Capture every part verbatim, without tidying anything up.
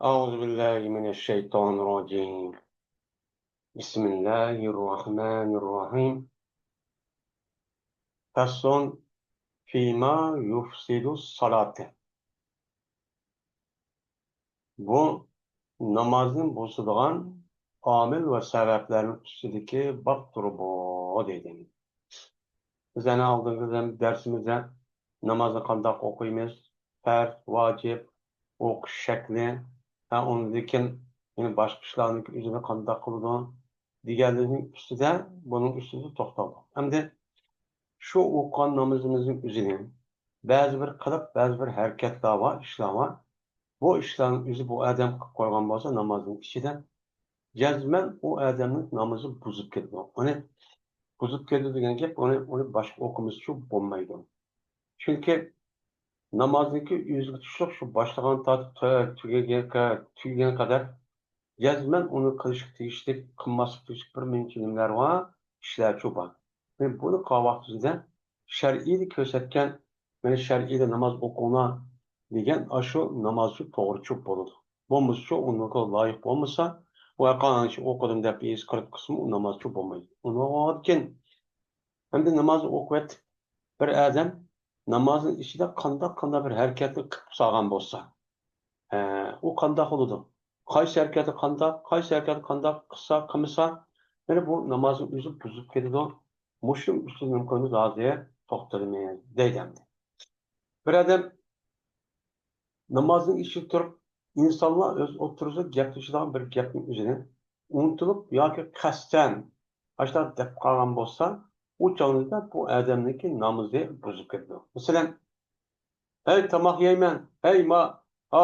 أعوذ بالله من الشيطان الرجيم. بسم الله الرحمن الرحيم. فصل فيما يفسد الصلاة. بۇ نامازنى بۇزىدىغان ئامىل ۋە سەۋەبلەرنىڭ ئۈستىدىكى بابتۇر بۇ، دېدى. بىز ئەنە ئالدىنقى دەرسىمىزدە نامازنى قانداق ئوقۇيمىز، پەرز، ۋاجىپ، ئوقۇش شەكلى، ھە، ئۇندىن كېيىن يەنە باشقا ئىشلارنىڭ ئۆزىنى قانداق قىلىدۇ دېگەنلىرىنىڭ ئۈستىدە، بۇنىڭ ئۈستىدە توختالدۇق. ئەمدى شۇ ئوقۇغان نامىزىمىزنىڭ ئۆزىنى بەزى بىر قىلىق، بەزى بىر ھەرىكەتلەر بار، ئىشلار بار. بۇ ئىشلارنىڭ ئۆزى بۇ ئادەم قىلىپ قويغان بولسا نامازنىڭ ئىچىدە، جەزمەن ئۇ ئادەمنىڭ نامىزى بۇزۇپ كېتىدۇ. ئۇنى بۇزۇپ كېتىدۇ دېگەن گەپ، ئۇنى، ئۇنى باشقا ئوقۇمىسىچۇ بولمايدۇ. چۈنكى نامازنىڭكى ئۆزىگە تۇشلۇق شۇ باشلىغان تارتىپ تۆ-، تۈگىگە-، تۈگىگەن قەدەر جەزمەن ئۇنى قىلىشقا تېگىشلىك، قىلماسلىق تېگىشلىك بىر مۇنچە نېمىلەر بار، ئىشلارچۇ بار. مەن بۇنى قىلغان ۋاقتىمىزدا شەرئىيدە كۆرسەتكەن، مانا شەرئىيدە ناماز ئوقۇڭلار دېگەن ئاشۇ نامازچۇ توغرىچۇ بولىدۇ. بولمىسىچۇ، ئۇنىڭغا لايىق بولمىسا، ئۇ ھەققانىچە ئوقۇدۇم دەپ ھېس قىلىپ قىلسىمۇ، ئۇ نامازچۇ بولمايدۇ. ئۇنىڭغا ئەمدى نامازنى ئوقۇۋەتتى. بىر ئادەم نامازنىڭ ئىچىدە قانداق، قانداق بىر ھەرىكەتنى قىلىپ سالغان بولسا، ھە، ئۇ قانداق بولىدۇ؟ قايسى ھەرىكەتنى قانداق، قايسى ھەرىكەتنى قانداق قىلسا، قىلمىسا، يەنە بۇ نامازنىڭ ئۆزى بۇزۇلۇپ كېتىدۇ. مۇشۇنىڭ ئۈستىدە نېمە قىلىمىز؟ ھازىر توختىلىمىز، دەيدۇ ئەمدى. بىر ئادەم نامازنىڭ ئىچىدە تۇرۇپ، ئىنسانلار ئۆز ئوتتۇرىسىدا گەپلىشىدىغان بىر گەپنىڭ ئۆزىنى ئۇنتۇلۇپ ياكى قەستەن ئاشۇنداق دەپ قالغان بولسا، ئۇ چاغدا بۇ ئادەمنىڭكى نامىزى بۇزۇلۇپ كېتىدۇ. مەسىلەن، «ھەي، تاماق يەيمەن، ھەي، ما، ھا،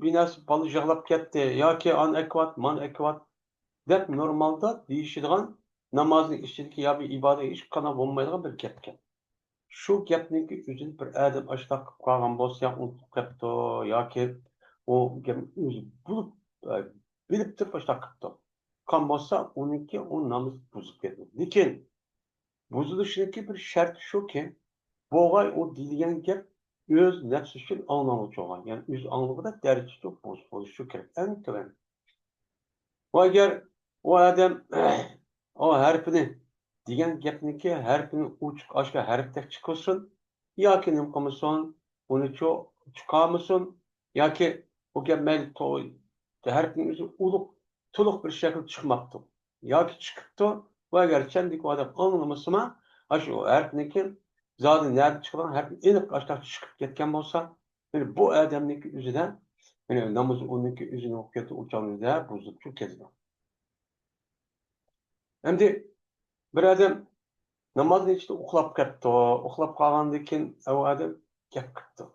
بىر نەرسە بالا يىغلاپ كەتتى» ياكى «ئانى ئەكىۋات، مانى ئەكىۋات» دەپ نورمالدا دېيىشىدىغان نامازنىڭ ئىچىدىكى يا بىر ئىبادەتكە ھېچقانداق بولمايدىغان بىر گەپكەن. شۇ گەپنىڭكى ئۆزىنى بىر ئادەم ئاشۇنداق قىلىپ قالغان بولسا، يا ئۇنتۇپ قېپتۇ ياكى ئۇ گەپنى ئۆزى بولۇپ، ئە، بىلىپ تۇرۇپ ئاشۇنداق قىپتۇ. قىلغان بولسا، ئۇنىڭكى ئۇ نامىزى بۇزۇلۇپ كېتىدۇ. لېكىن بۇزۇلۇشىنىڭكى بىر شەرتى شۇكى، بوغاي ئۇ دېيىلگەن گەپ ئۆز نەپسى ئۈچۈن ئاڭلانغۇچى بولغان، يەنى ئۆزى ئاڭلىغۇدەك دەرىجىدە بولۇشى كېرەك، ئەڭ تۆۋەن. ۋە ئەگەر ئۇ ئادەم ئۇ ھەرپىنى دېگەن گەپنىكى ھەرپىنى ئوچۇق ئاشكارا ھەرپتەك چىقىرسۇن ياكى نېمە قىلمىسۇن، ئۇنى چۇ-، چىقارمىسۇن ياكى ئۇ گەپ مەيلى تو-، ھەرپنىڭ ئۆزى ئۇلۇغ، تولۇق بىر شەكىل چىقماپتۇ ياكى چىقىپتۇ، ۋە ئەگەر چەندىكى ئۇ ئادەم ئاڭلىمىسىمۇ، ئاشۇ ھەرپنىكى زادى نەدە چىقىدىغان ھەرپنى ئېنىق ئاشۇنداق چىقىپ كەتكەن بولسا، يەنى بۇ ئادەمنىڭكى ئۆزىدە، يەنى نامىزى ئۇنىڭكى ئۆزىنىڭ ۋاقتى ئۇچانلىدا بۇزۇلۇپ كېتىدۇ. ئەمدى بىر ئادەم نامازنىڭ ئىچىدە ئۇخلاپ كەپتۇ. ئۇخلاپ قالغاندىن كېيىن ئۇ ئادەم گەپ قىپتۇ.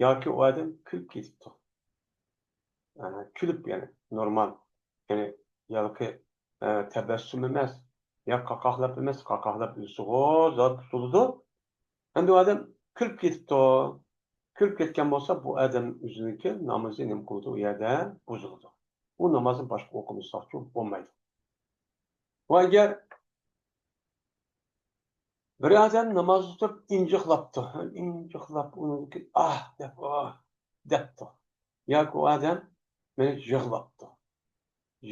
ياكى ئۇ ئادەم كۈلۈپ كېتىپتۇ. ئە، كۈلۈپ، يەنى نورمال. يەنى ياكى، ئە، تەبەسسۇم ئەمەس، يا قاقاقلاپ ئەمەس، قاقاقلاپ ئۆلسىغۇ زادى تۇتۇلىدۇ. ئەمدى ئۇ ئادەم كۈلۈپ كېتىپتۇ. كۈلۈپ كەتكەن بولسا، بۇ ئادەم ئۆزىنىڭكى نامىزى نېمە قىلىدۇ، ئۇ يەردە بۇزۇلىدۇ. ئۇ نامازنى باشقا ئوقۇمىساقچۇ بولمايدۇ. ۋە ئەگەر بىر ئادەم نامازدا تۇرۇپ ئىنجىقلاپتۇ، ئىنجىقلاپ ئۇنىڭكى «ئاھ» دەپ، «ئاھ» دەپتۇ. ياكى ئۇ ئادەم مېنى يىغلاپتۇ.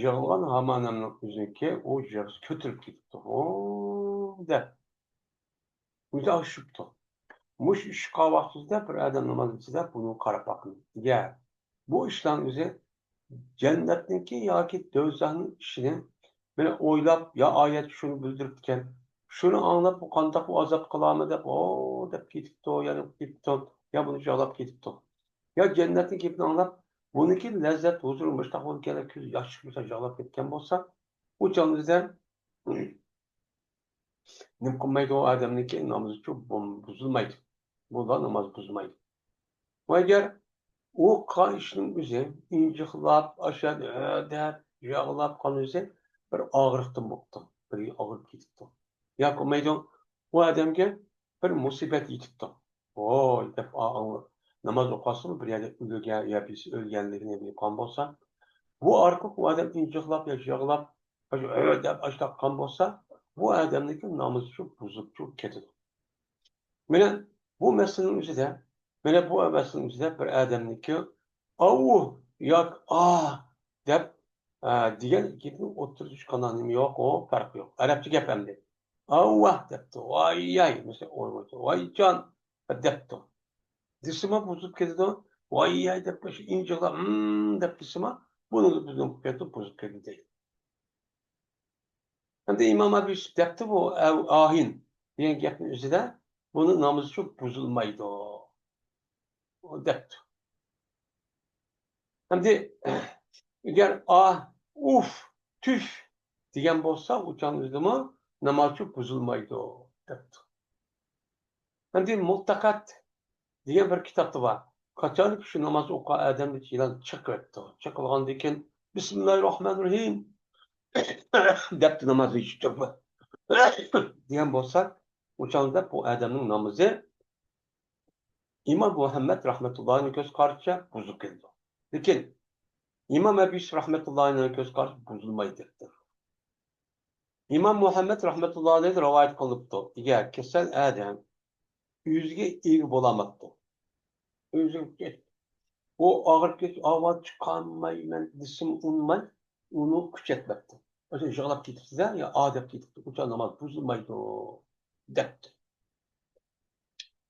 يىغلىغان ھامانەمنىڭ ئۆزىنىڭكى ئۇ يىغىسى كۆتۈرۈلۈپ كېتىپتۇ. «ھوم» دەپ. ئۆزى ئاشۇپتۇ. مۇشۇ ئىش قىلغان ۋاقتىدا بىر ئادەم ناماز ئىچىدە بۇنى قاراپ باقىمىز. ئەگەر بۇ ئىشلارنىڭ ئۆزى جەننەتنىڭكى ياكى دوزاخنىڭ ئىشىنى بىر ئويلاپ، يا ئايەت شۇنى بىلدۈرۈپتىكەن، شۇنى ئاڭلاپ، بۇ قانداق بۇ ئازاب قىلامۇ دەپ، «ئو» دەپ كېتىپتۇ، يەنە كېتىپتۇ، يا بۇنى يىغلاپ كېتىپتۇ. يا جەننەتنىڭ گېپىنى ئاڭلاپ، بۇنىڭكى لەززەت، ھۇزۇر مۇشتاق بولىدىكەن، كۆز ياش چىقمىسا يىغلاپ كەتكەن بولسا، ئۇ چاغدا نېمە قىلمايدۇ؟ ئۇ ئادەمنىڭكى نامىزىچۇ بۇ-، بۇزۇلمايدۇ. بۇلا ناماز بۇزمايدۇ. ۋە ئەگەر ئۇ قىلغان ئىشنىڭ ئۆزى ئىنجىقلاپ، ئاشۇ يەردە «ئۆ» دەپ يىغلاپ قالغان ئۆزى بىر ئاغرىقتىن بوپتۇ. بىر ئاغرىپ كېتىپتۇ. ياكى بولمايدۇ، ئۇ ئادەمگە بىر مۇسىبەت يېتىپتۇ. «ۋوي» دەپ ئا-، ئاڭلاپ، ناماز ئوقۇۋاتسىمۇ بىر يەردە ئۆلگەن يا بىرسى ئۆلگەنلىكىنى بىلىپ قالغان بولسا، بۇ ئارقىلىق ئۇ ئادەم ئىنجىقلاپ يا يىغلاپ، «ئۆ» دەپ ئاشۇنداق قىلغان بولسا، بۇ ئادەمنىڭكى نامىزىچۇ بۇزۇلۇپچۇ كېتىدۇ. مانا بۇ مەسىلىنىڭ ئۆزىدە، مانا بۇ مەسىلىنىڭ ئۆزىدە بىر ئادەمنىڭكى «ئاۋۇ» ياكى ئاھ دەپ، ئە، دېگەن گەپنىڭ ئوتتۇرىدا چىققاندا نېمە يوق، ئۇ پەرق يوق. ئەرەبچە گەپ ئەمدى. ئاۋۋاھ دەپتۇ، ۋايياي، مەسىلەن، ئويغىتىۋ، ۋايجان دەپتۇ. دېسىمۇ بۇزۇلۇپ كېتىدۇ. ۋايياي دەپ، شۇ ئىنجىغلا، ھىم دەپ دېسىمۇ، بۇنىڭدا بۇزۇلۇپ كېتىدۇ، بۇزۇلۇپ كېتىدۇ دەيدۇ. ئەمدى ئىمام ئەبۇ يۈسۈپ دەپتۇ، بۇ ئەۋ-، ئاھىن دېگەن گەپنىڭ ئۆزىدە، بۇنىڭ نامىزى شۇ بۇزۇلمايدۇ دەپتۇ. ئەمدى ئەگەر ئاھ، ئۇف، تۈف دېگەن بولسا، ئۇ چاغنىڭ ئۆزىدىمۇ ناماز شۇ بۇزۇلمايدۇ دەپتۇ. ئەمدى مۇلتەقەت دېگەن بىر كىتابتا بار. قاچانكى شۇ ناماز ئوقۇغان ئادەمنى يىلان چېقىۋەپتۇ. چېقىۋالغاندىن كېيىن، بىسمىللاھىررەھمانىررەھىم دەپتۇ نامازنى ئىچىدە دېگەن بولسا، ئۇ چاغدا بۇ ئادەمنىڭ نامىزى ئىمام مۇھەممەد رەھمەتۇللاھىنىڭ كۆز قارىشىچە بۇزۇلۇپ كېتىدۇ. لېكىن ئىمام ئەبۇ يۈسۈپ رەھمەتۇللاھىنىڭ كۆز قارىشى بۇزۇلمايدۇ دەپتۇ. ئىمام مۇھەممەد رەھمەتۇللاھى ئەلەيھى رىۋايەت قىلىپتۇ. ئەگەر كېسەل ئادەم ئۆزىگە ئىگە بولالماپتۇ. ئۆزىگە ئۇ ئاغرىپ كېتىپ، ئاۋاز چىقارمايمەن دېسىمۇ ئۇنىماي، ئۇنى كۈچەتمەپتۇ. مەسىلەن، يىغلاپ كېتىپتۇ-دە، يا ئا دەپ كېتىپتۇ، ئۇ چاغ ناماز بۇزۇلمايدۇ دەپتۇ.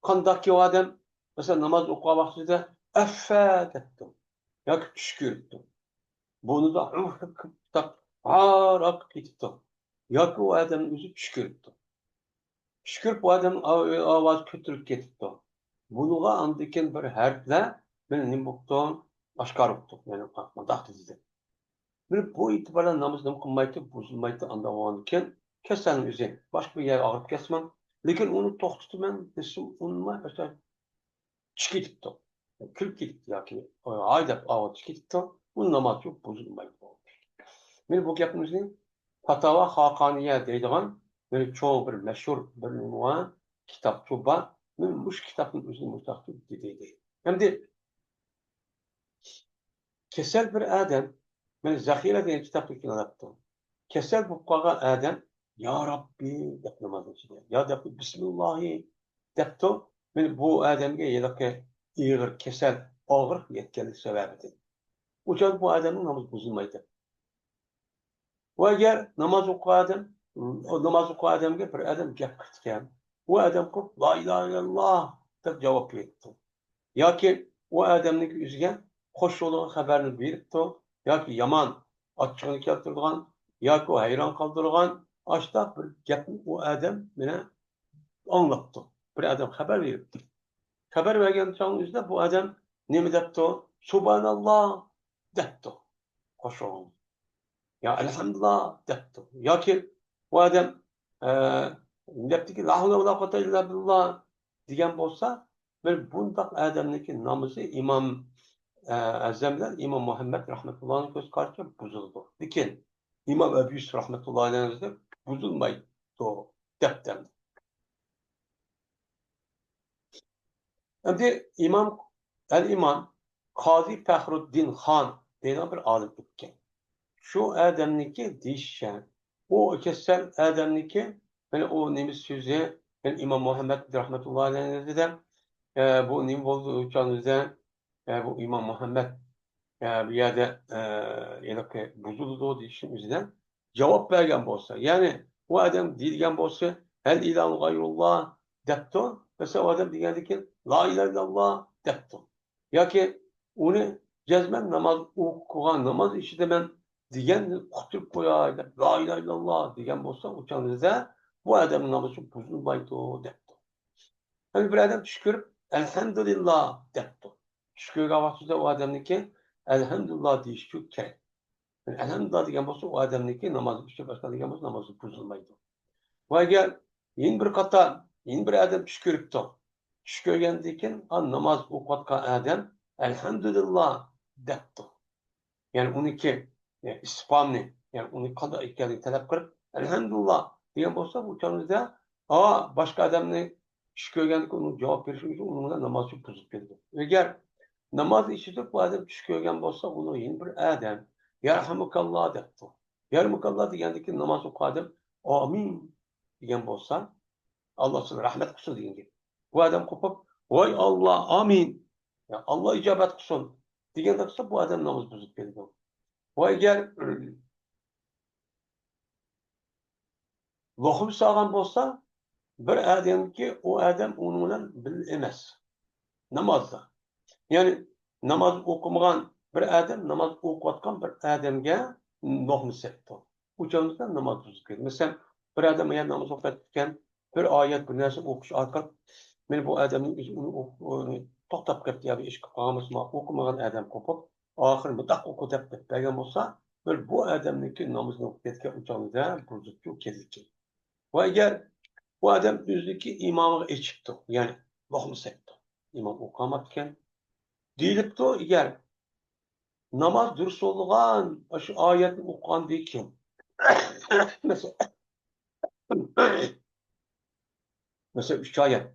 قانداقكى ئۇ ئادەم، مەسىلەن، ناماز ئوقۇغان ۋاقتىدا ئەففە دەپتۇ ياكى چۈش كۆرۈپتۇ. بۇنىدا ھاراق كېتىپتۇ ياكى ئۇ ئادەم ئۆزى چۈش كۆرۈپتۇ. چۈش كۆرۈپ ئۇ ئادەم ئاۋازى كۆتۈرۈلۈپ كېتىپتۇ. بۇنىڭغا ئاندىن كېيىن بىر ھەرپلەر بىر نېمە بوپتۇ، ئاشكارا بوپتۇ. يەنى مۇنداق دېدى. بىر بۇ ئېتىباردا ناماز نېمە قىلمايتتى، بۇزۇلمايتتى، ئانداق بولغاندىكىن كېسەلنى ئۆزى باشقا بىر يەرگە ئاغرىپ كەتسىمۇ، لېكىن ئۇنى توختىتىمەن دېسىمۇ ئۇنىماي، مەسىلەن، چۈشۈپ كېتىپتۇ. كۈلۈپ كېتىپتۇ ياكى ھاي دەپ ئاۋاز چىقىپ كېتىپتۇ. بۇ ناماز بۇزۇلمايدۇ. مانا بۇ گەپنى پاتاۋا خاقانىيە دەيدىغان بىر چوڭ، بىر مەشھۇر بىر نېمە كىتابچۇ بار. مانا مۇشۇ كىتابنىڭ ئۆزىنى مۇشۇنداق دېدى. ئەمدى كېسەل بىر ئادەم، مانا زەخىرە دېگەن كىتابتا كېلىۋاتىدۇ. كېسەل بولۇپ قالغان ئادەم يا رەببى دەپ ناماز ئېيتىدۇ. يا دەپ بىسمىللاھى دەپتۇ. مانا بۇ ئادەمگە ھېلىقى ئېغىر كېسەل، ئاغرىق يەتكەنلىك سەۋەبىدىن. ئۇ چاغدا بۇ ئادەمنىڭ نامىزى بۇزۇلمايدۇ. ۋە ئەگەر ناماز ئوقۇغان ئادەم، ناماز ئوقۇغان ئادەمگە بىر ئادەم گەپ قىلىپتىكەن، ئۇ ئادەم قىلىپ لا ئىلاھە ئىللاللا دەپ جاۋاب بېرىپتۇ. ياكى ئۇ ئادەمنىڭكى ئۆزىگە خوش يولىغا خەۋەرنى بېرىپتۇ، ياكى يامان ئاچچىقىنى كەلتۈرىدىغان، ياكى ھەيران قالدۇرىدىغان ئاشۇنداق بىر گەپنى ئۇ ئادەم مانا ئاڭلاپتۇ. بىر ئادەم خەۋەر بېرىپتۇ. خەۋەر بەرگەن چاغنىڭ ئۆزىدە بۇ ئادەم نېمە دەپتۇ؟ سۇبھاناللا دەپتۇ. خوش بولغان. يا ئەلھەمدۇلىللا دەپتۇ. ياكى بۇ ئادەم، ئە، دەپتىكى، لا ھەۋلە ۋە لا قۇۋۋەتە ئىللا بىللا دېگەن بولسا، بىر بۇنداق ئادەمنىڭكى نامىزى ئىمام، ئە، ئەزەم بىلەن ئىمام مۇھەممەد رەھمەتۇللاھىنىڭ كۆز قارىشىچە بۇزۇلىدۇ. لېكىن ئىمام ئەبۇ يۈسۈپ رەھمەتۇللاھى ئەلەيھىنىڭ بۇزۇلمايدۇ دەپتۇ. ئەمدى ئىمام ئەل ئىمام قازى پەخرۇددىن خان دەيدىغان بىر ئالىم ئۆتكەن. شۇ ئادەمنىڭكى دېيىشىچە، ئۇ كېسەل ئادەمنىڭكى، يەنى ئۇ نېمە سۆزى، يەنى ئىمام مۇھەممەد رەھمەتۇللاھى ئەلەيھىدە، ئە، بۇ نېمە بولدى، ئۇ چاغدا، ئە، بۇ ئىمام مۇھەممەد، ئە، بۇ يەردە، ئە، ھېلىقى بۇزۇلىدۇ دېيىشنىڭ ئۆزىدە جاۋاب بەرگەن بولسا، يەنى ئۇ ئادەم دېيىلگەن بولسا، ھەل ئىلاھۇن غەيرۇللا دەپتۇ، مەسىلەن، ئۇ ئادەم دېگەندىن كېيىن، لا ئىلاھە ئىللاللا دەپتۇ. ياكى ئۇنى جەزمەن ناماز ئوقۇغان، ناماز ئىچىدە مەن دېگەننى قۇتۇرۇپ قوياي دەپ، لا ئىلاھە ئىللاللا دېگەن بولسا، ئۇ چاغدا بۇ ئادەمنىڭ نامىزى بۇزۇلمايدۇ دەپتۇ. يەنە بىر ئادەم چۈش كۆرۈپ، ئەلھەمدۇلىللا دەپتۇ. چۈش كۆرگەن ۋاقتىدا ئۇ ئادەمنىڭكى ئەلھەمدۇلىللا دېيىشى كېرەك. ئەلھەمدۇلىللا دېگەن بولسا، ئۇ ئادەمنىڭكى نامازى ئىچى باشقا دېگەن بولسا، نامازى بۇزۇلمايدۇ. ۋە ئەگەر يەنە بىر قاتار، يەنە بىر ئادەم چۈش كۆرۈپتۇ. چۈش كۆرگەندىن كېيىن، ئا، ناماز ئوقۇۋاتقان ئادەم ئەلھەمدۇلىللا دەپتۇ. يەنى ئۇنىڭكى، يەنى ئىستىفھامنى، يەنى ئۇنى قانداق ئىكەنلىكىنى تەلەپ قىلىپ، ئەلھەمدۇلىللا دېگەن بولسا، بۇ چاغدا، ئا، باشقا ئادەمنى چۈش كۆرگەندىكىن ئۇنىڭ جاۋاب بېرىشى ئۈچۈن ئۇنىڭ بىلەن ناماز ئۈچۈن بۇزۇپ كېتىدۇ. ئەگەر ناماز ئىچىدە بۇ ئادەم چۈش كۆرگەن بولسا، ئۇنىڭ يەنە بىر ئادەم يەرھەمۇكاللا دەپتۇ. يەرھەمۇكاللا دېگەندىكىن ناماز ئوقۇغان ئادەم ئامىن دېگەن بولسا، ئاللا سىزگە رەھمەت قىلسۇن دېگەن گەپ. بۇ ئادەم قوپۇپ، ۋاي ئاللا، ئامىن. يا ئاللا ئىجابەت قىلسۇن. دېگەندەك قىلسا، بۇ ئادەم ناماز بۇزۇپ كېتىدۇ. ۋە ئەگەر لوقما سالغان بولسا، بىر ئادەمكى ئۇ ئادەم ئۇنىڭ بىلەن بىللە ئەمەس. نامازدا. يەنى ناماز ئوقۇمىغان بىر ئادەم ناماز ئوقۇۋاتقان بىر ئادەمگە لوقما سەپتۇ. ئۇ چاغدا ناماز بۇزۇلۇپ كېتىدۇ. مەسىلەن، بىر ئادەم ئەگەر ناماز ئوقۇۋاتىدىكەن، بىر ئايەت، بىر نەرسە ئوقۇش ئارقىلىق، مانا بۇ ئادەمنىڭ ئۆزى ئۇنى ئوق-، ئۇنى توختاپ كەتتى ياكى ئىش قىلىپ قالغان بولسا، ئوقۇمىغان ئادەم قوپۇپ، ئاخىرى مۇنداق ئوقۇ دەپ، دەپ بەرگەن بولسا، بىر بۇ ئادەمنىڭكى نامىزىنى ئوقۇپ كەتكەن ئۇ چاغدا بۇزۇلۇپ كېتىدىكەن. ۋە ئەگەر بۇ ئادەم ئۆزىنىڭكى ئىمامىغا ئېچىپتۇ، يەنى لوقما سەپتۇ، ئىمام ئوقۇماپتىكەن، دېيىلىپتۇ، ئەگەر ناماز دۇرۇس بولغان، شۇ ئايەتنى ئوقۇغاندىن كېيىن، مەسىلەن، مەسىلەن، ئۈچ ئايەت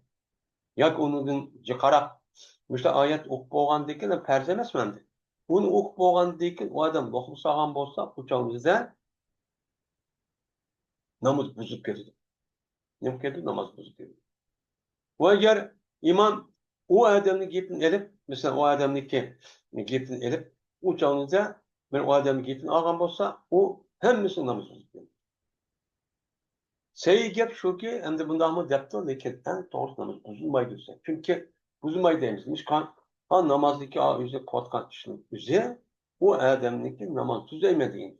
ياكى ئۇنىڭدىن جىقراق مۇشۇ ئايەت ئوقۇپ بولغاندىن كېيىن، پەرز ئەمەسمۇ ئەمدى. ئۇنى ئوقۇپ بولغاندىن كېيىن ئۇ ئادەم لوقما سالغان بولسا، ئۇ چاغدا ناماز بۇزۇلۇپ كېتىدۇ. نېمە كېتىدۇ؟ ناماز بۇزۇلۇپ كېتىدۇ. ۋە ئەگەر ئىمام ئۇ ئادەمنىڭ گېپىنى ئېلىپ، مەسىلەن، ئۇ ئادەمنىڭكى گېپىنى ئېلىپ، ئۇ چاغدا مەن ئۇ ئادەمنىڭ گېپىنى ئالغان بولسا، ئۇ ھەممىسىنىڭ نامىزى بۇزۇلۇپ كېتىدۇ. سەھىھ گەپ شۇكى، ئەمدى بۇنداقمۇ دەپتۇ، لېكىن ئەڭ توغرىسى ناماز بۇزۇلمايدۇ دېسە. چۈنكى بۇزۇلمايدۇ دەيمىز. نېمىشقا؟ ھا، نامازدىكى ئا-، ئۆزى قىلىۋاتقان ئىشنىڭ ئۆزى ئۇ ئادەمنىڭكى ناماز تۈزەيمەن دېگەن.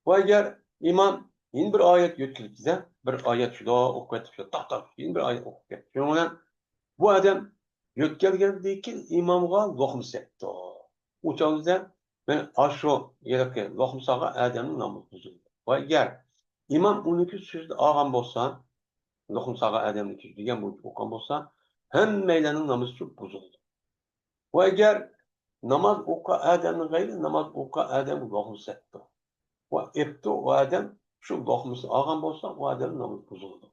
ۋە ئەگەر ئىمام يەنە بىر ئايەت يۆتكىلىپتىدە، بىر ئايەت شۇنداق ئوقۇۋېتىپ، شۇنداق توختاپ، يەنە بىر ئايەت ئوقۇپ كەتتى. شۇنىڭ بىلەن بۇ ئادەم يۆتكەلگەندىن كېيىن ئىمامغا لوقما سەپتۇ. ئۇ چاغدا مەن ئاشۇ ھېلىقى لوقما سالغان ئادەمنىڭ نامىزى بۇزۇلدى. ۋە ئەگەر ئىمام ئۇنىڭكى سۆزىنى ئالغان بولسا، لوقما سالغان ئادەمنىڭكى دېگەن بويىچە ئوقۇغان بولسا، ھەممەيلەننىڭ نامىزى شۇ بۇزۇلىدۇ. ۋە ئەگەر ناماز ئوقۇغان ئادەمنىڭ غەيرى ناماز ئوقۇغان ئادەمگە لوقما سەپتۇ ۋە ئېپتۇ، ئۇ ئادەم شۇ لوقمىسىنى ئالغان بولسا، ئۇ ئادەمنىڭ نامىزى بۇزۇلىدۇ.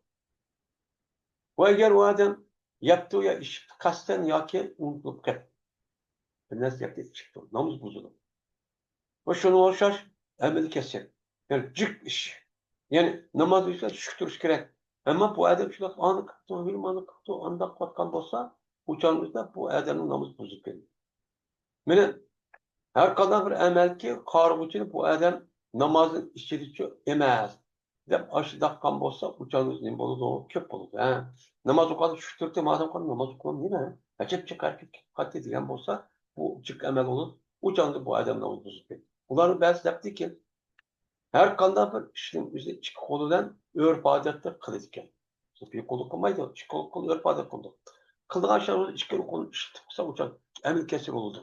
ۋە ئەگەر ئۇ ئادەم يەپتۇ يا ئىچىپتۇ، قەستەن ياكى ئۇنتۇلۇپ كەتتى، بىر نەرسە يەپتۇ، ئىچىپتۇ، نامىزى بۇزۇلىدۇ. ۋە شۇنىڭغا ئوخشاش ئەمەلىي كەسىر، يەنى جىق ئىش. يەنى ناماز ئۈچۈن چۈشكە تۇرۇش كېرەك. ئەمما بۇ ئادەم شۇنداق ئانى قىپتۇ، ھېلى مانى قىپتۇ، ئانداق قىلىۋاتقان بولسا، ئۇ چاغنىڭ ئۆزىدە بۇ ئادەمنىڭ نامىزى بۇزۇلۇپ كېتىدۇ. مانا ھەر قانداق بىر ئەمەلكى قارىغۇچىنى بۇ ئادەم نامازنىڭ ئىچىدىچۇ ئەمەس دەپ ئاشۇنداق قىلغان بولسا، ئۇ چاغنىڭ ئۆزى نېمە بولىدۇ؟ كۆپ بولىدۇ، ھە؟ ناماز ئوقۇغان چۈشكە تۇردى، مادەم قانداق ناماز ئوقۇغان نېمە؟ ئەجەب جىق ھەرىكەت قىلىپ قالدى دېگەن بولسا، بۇ جىق ئەمەل بولىدۇ. ئۇ چاغدا بۇ ئادەم ناماز بۇزۇلۇپ كېتىدۇ. ئۇلارنىڭ بەزىسى دەپتىكى، ھەر قانداق بىر ئىشنىڭ ئۆزىنى ئىككى قولى بىلەن ئۆرپ ئادەتتە قىلىدىكەن. بىر قولى قىلمايدۇ، ئىككى قولى، قولى ئۆرپ ئادەت قىلىدۇ. قىلىدىغان ئىشلارنى ئىككى قولىنى ئىشلىتىپ قىلسا، ئۇ چاغ ئەمەل كەسىر بولىدۇ.